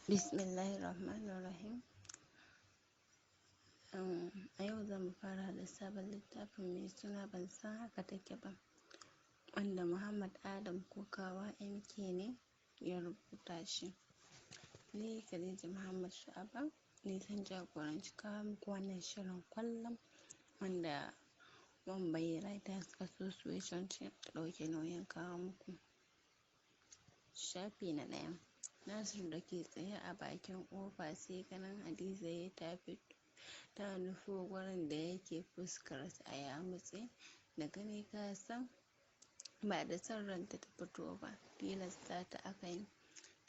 Bismillahirrahmanirrahim. A yau zamu fara da sabon littafin mai suna Ban San Haka Take Ba, wanda Muhammad Adam Kukawa MK ne ya rubuta shi. Ni Khadija Muhammad Shu'aba ni zan jagoranci kawo muku wannan shirin kullum, wanda Wambai Writers Association ce ta ɗauki nauyin kawo muku. Shafi na ɗaya. Nasir da ke tsaye a bakin ƙofa sai ganin Hadiza ya tafi ta nufo gurin da yake, fuskarsa a yamutse, da gani ka san ba da son ranta ta fito ba, tilasta ta aka yi.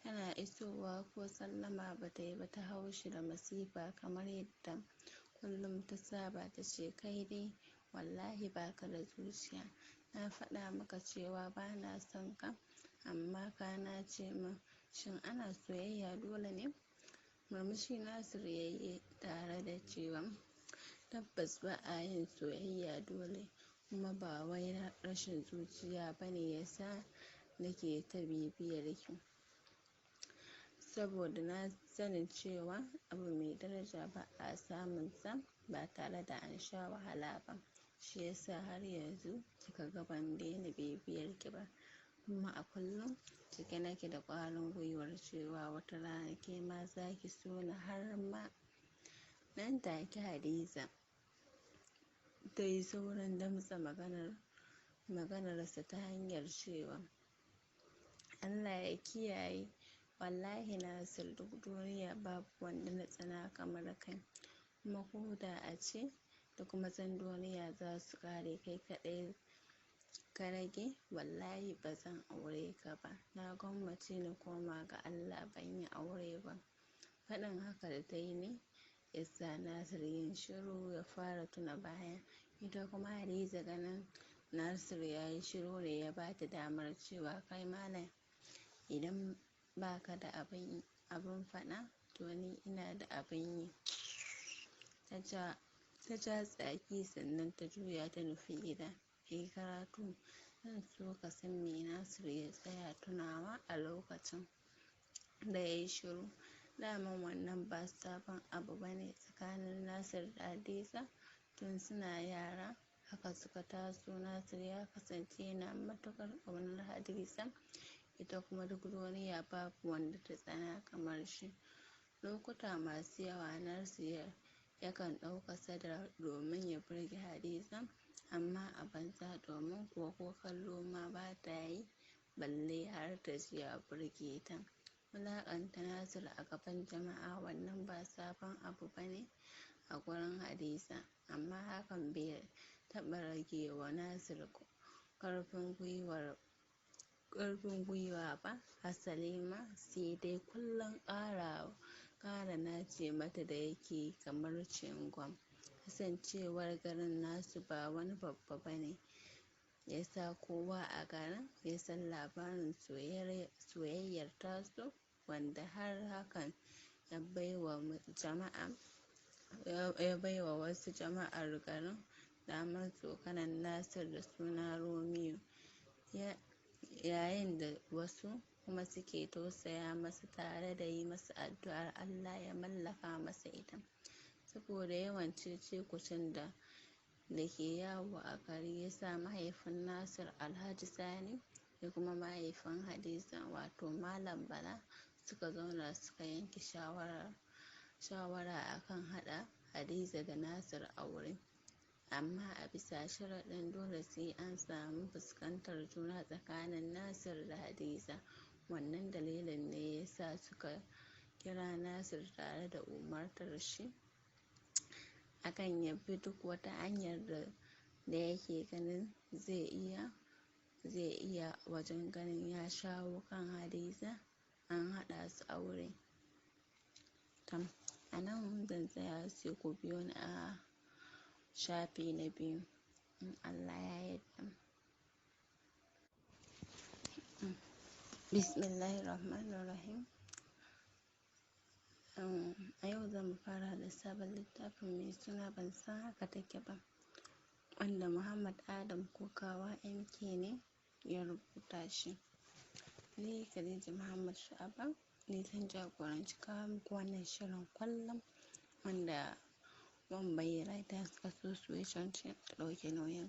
Tana isowa ko sallama ba ta yi ba ta hau shi da masifa kamar yadda kullum ta saba. Ta ce, "Kai dai wallahi baka da zuciya. Na faɗa maka cewa ba na son ka, amma ka nace min. Shin ana soyayya dole ne?" Murmushi Nasir ya yi tare da cewa, "Tabbas ba a yin soyayya dole, kuma ba wai rashin zuciya ba ne ya sa nake ta bibiyar ki, saboda na sani cewa abu mai daraja ba a samun sa ba tare da an sha wahala ba. Shi yasa har yanzu kika ga ban daina bibiyar ki ba, kuma a kullum cike nake da ƙwarin gwiwar cewa wata rana ke ma za ki so ni har ma." Nan take Hadiza ta yi saurin damtsa maganarsa ta hanyar cewa, "Allah ya kiyaye, wallahi Nasir, duk duniya babu wanda na tsana kamar kai, kuma ko da a ce duk mazan duniya za su kare kai kaɗai ka rage, wallahi ba zan aure ka ba. Na gwammace na koma ga Allah ban yi aure ba." Faɗin haka da ta yi ne ya sa Nasir yin shiru ya fara tuna baya. Ita kuma Hadiza ganin Nasir ya yi shiru ne ya ba ta damar cewa, "Kai malam, idan baka da abin faɗa, to ni ina da abin yi." Ta ja tsaki sannan ta juya ta nufi gida. Mai karatu, zan so ka san me Nasir ya tsaya tunawa a lokacin da ya yi shiru. Daman wannan ba sabon abu ba ne tsakanin Nasir da Hadiza. Tun suna yara haka suka taso. Nasir ya kasance yana matuƙar ƙaunar Hadiza, ita kuma duk duniya babu wanda ta tsana kamar shi. Lokuta masu yawa Nasir yakan ɗau kasada domin ya burge Hadiza, amma a banza, domin kuwa ko kallo ma ba ta yi balle har ta ji ya burge ta. Wulaƙanta Nasir a gaban jama'a wannan ba sabon abu ba ne a gurin Hadiza, amma hakan bai taɓa rage wa Nasir ƙarfin gwiwa ba, hasali ma sai dai kullum ƙara nace mata da yake kamar cingam. Kasancewar garin nasu ba wani babba ba ne, ya sa kowa a garin ya san labarin soyayyar tasu, wanda har hakan ya baiwa wasu jama'ar garin damar tsokanar Nasir da suna Romeo, yayin da wasu kuma suke tausaya masa tare da yi masa addu'ar Allah ya mallaka masa ita. Saboda yawan cece-kucen da ke yawo a gari ya sa mahaifin Nasir, Alhaji Sani, da kuma mahaifin Hadiza, wato Malam Bala, suka zauna suka yanke shawara akan haɗa Hadiza da Nasir aure, amma a bisa sharaɗin dole sai an samu fuskantar juna tsakanin Nasir da Hadiza. Wannan dalilin ne ya sa suka kira Nasir tare da umartar shi akan ya bi duk wata hanyar da yake ganin zai iya wajen ganin ya shawo kan Hadiza an haɗa su aure. Tam, a nan zan tsaya, sai ku biyo ni a shafi na biyu in Allah ya yarda. Bismillahirrahmanirrahim. A yau zamu fara da sabon littafin mai suna Ban San Haka Take Ba, wanda Muhammad Adam Kukawa MK ne ya rubuta shi. Ni Khadija Muhammad Sha'aban ni zan jagoranci kawo muku wannan shirin kullum, wanda Wambai Writers Association ce ta ɗauki nauyin.